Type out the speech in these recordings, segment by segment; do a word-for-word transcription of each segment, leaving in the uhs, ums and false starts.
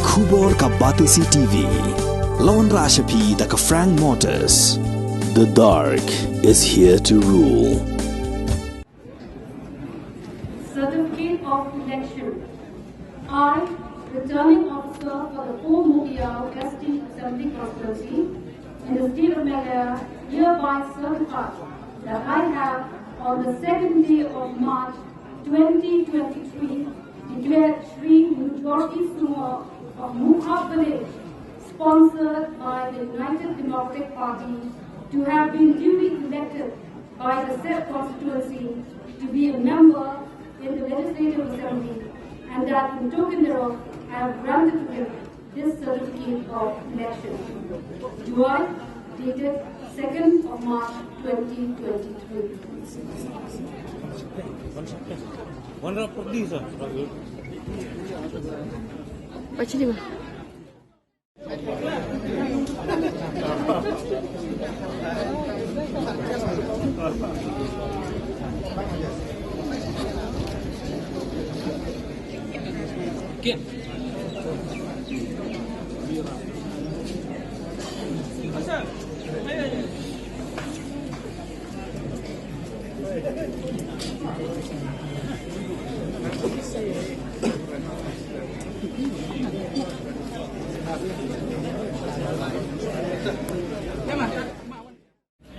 Khubor ka Batesi T V. La wanrah sha phi da ka Frank Motors. The dark is here to rule. Certificate of election. I, returning officer for the four Mookaiaw S T Assembly Constituency in the state of Meghalaya, hereby certify that I have, on the second day of March twenty twenty-three, declared Shri Newgeorge Singma of Mookha village, sponsored by the United Democratic Party, to have been duly elected by the said constituency to be a member in the Legislative Assembly, and that in token thereof I have granted to him this certificate of election. Jowai, dated second of March twenty twenty-three.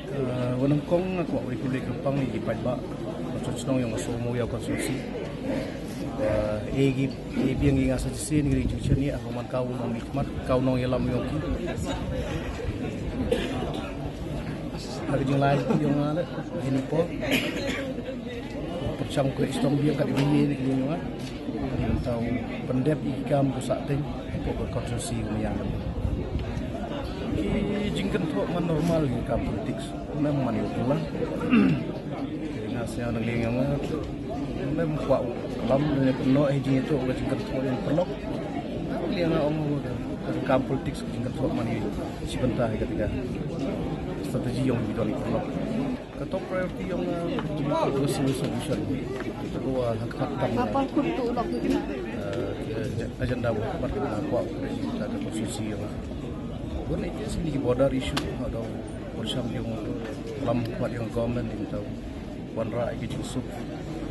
Ka, wa nyngkong nga kwah u ri khublei kyrpang ïa ki paidbah, ba shnong ïong ka Sohra Mookaiaw constituency. Ba e ki, e biang ïa nga sa shisien ki ri jingshaniah, ha ka man ka u nongmihkhmat, ka u nongïalam ïong ki. Ha ka jinglai ïong nga leh, ha kine ki por. Pyrshang khreh shitom biang kat ïa ki ïing ïong nga. Mynta u pyndep ïa ki kam ko Sahteng, ko ka constituency ko Mian. Ki jingkynthoh man normal ïa ki kam politics. Ym man ïa u pynlang. Nga sngew nang liang ïa nga. Ym kwah u lam ne pynnoh ïa jingïathuh ka jingkynthoh ïa u pynlong. Liang nga ong ka kam politics ka jingkynthoh man ïa shi bynta ïa ka strategy ïong u don ïa u pynlong. Ka top priority ïong, eh, ka civil solution. Ka wa ha ka tam, eh, agenda wa ka party na kwah ka constituency ïong. Wan ïa ki border issue, ha, da pyrshang ïong lam kwah ïong government in tau wanrah ïa ki jingsuk,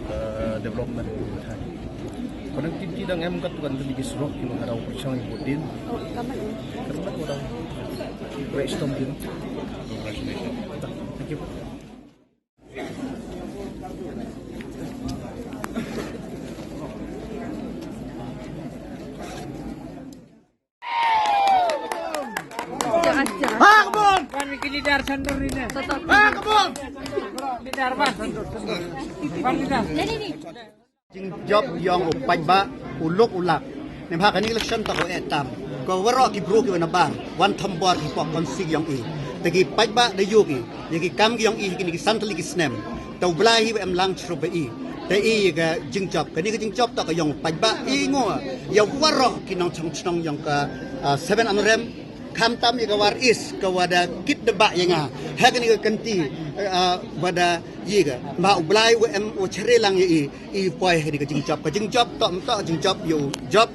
eh, development. Connectivity dang em kat tu kan ki surok ki ma ka dau pyrshang ïa budin. Karena ka dau khreh shitom din. Thank you. Hakbon! Ban ki leader sandur ni ne. Hakbon! Leader ban. Ban leader. Jingjop ïong u paidbah u lok u lak. Namar ha kane ka election ta ko e tam. Ko waroh ki bru ki wa nabar wan thombor ki pok konsi ïong i. Te ki paidbah da ïoh ki ïa ki kam ki ïong i ha kine ki san tylli ki snem. Te u Blai hi wa em lang shrup ba i. Te i ïa ka jingjop, kane ka jingjop ta ka ïong u paidbah i ngo ïa waroh ki nongshong shnong ïong ka, ah, Seven Arm Rem. Khamtam ïa ka War East ka wa da kit da bah ïa nga ha kane ka kynti, ah, wa da ïa ka. Ba u Blai wa em u chare lang ïa i. I poi ha kane ka jingjop, ka jingjop toh ym toh jingjop ïa u jop.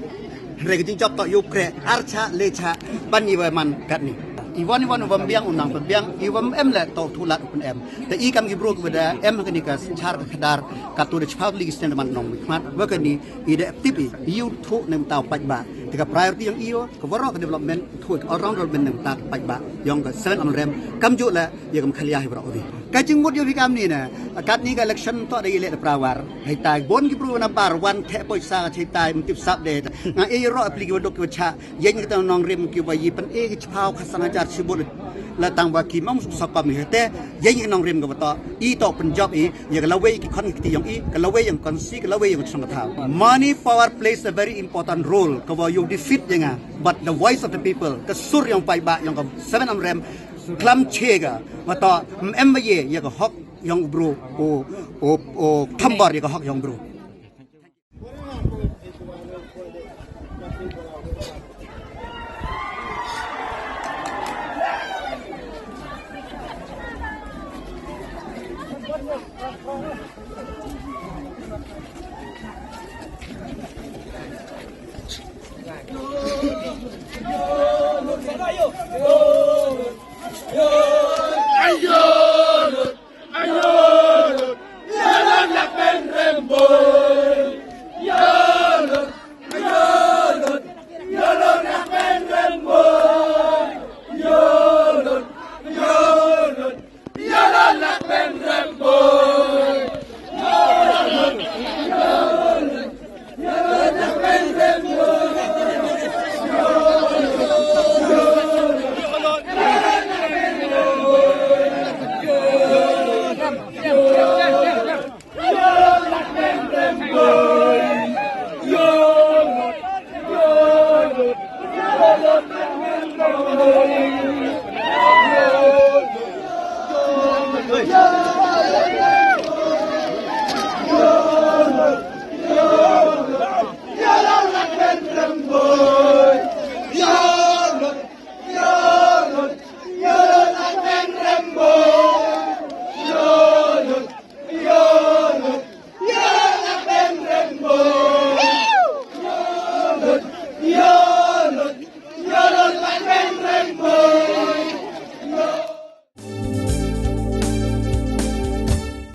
Hynrei ka jingjop toh ïa u khreh ar chah le chah ban i wa man katni. I wan i wan u bym biang u nang pynbiang, i wa ym em le toh u thuh lad u pynem. Te i kam ki bru ki wa da em ha kane ka synshar ka khadar, katu da chiphaw tylli ki snem da man nongmihkhmat wa kane i da tip i ïa u thuh ne mynta u paidbah. Te ka priority ïong i ïa ka waroh ka development, thuh ka all round development ne mynta ka paidbah ïong ka Seven Arm Rem, kamjooh la ïa ka Meghalaya hi waroh hi. Ka jingmut ïa phi kamni ne, katni ka election toh da ïaleh da phra war. Haitai bun ki bru nabar wan theh poisa ka haitai ym tip sap de. Nga ïa roh apli ki wa duk ki wa chah ïeng ki tang nongrim ki wa ïa pyn-e ki chiphaw khatsan hajar shibun. La tang wa ki mong suk sakom hi te ïeng ki nongrim ki wa toh i toh pynjop i ïa ka lawei ki khon ki kti ïong i, ka lawei ïong konsi, ka lawei ïong ka shnong ka thaw. Money power plays a very important role ka wa ïa u defeat ïa nga. But the voice of the people, ka sur ïong paidbah ïong ka Seven Arm Rem, klam che ka wa toh ym em wa ïa ïa ka hok ïong u bru, u, u, u thombor ïa ka hok ïong u bru.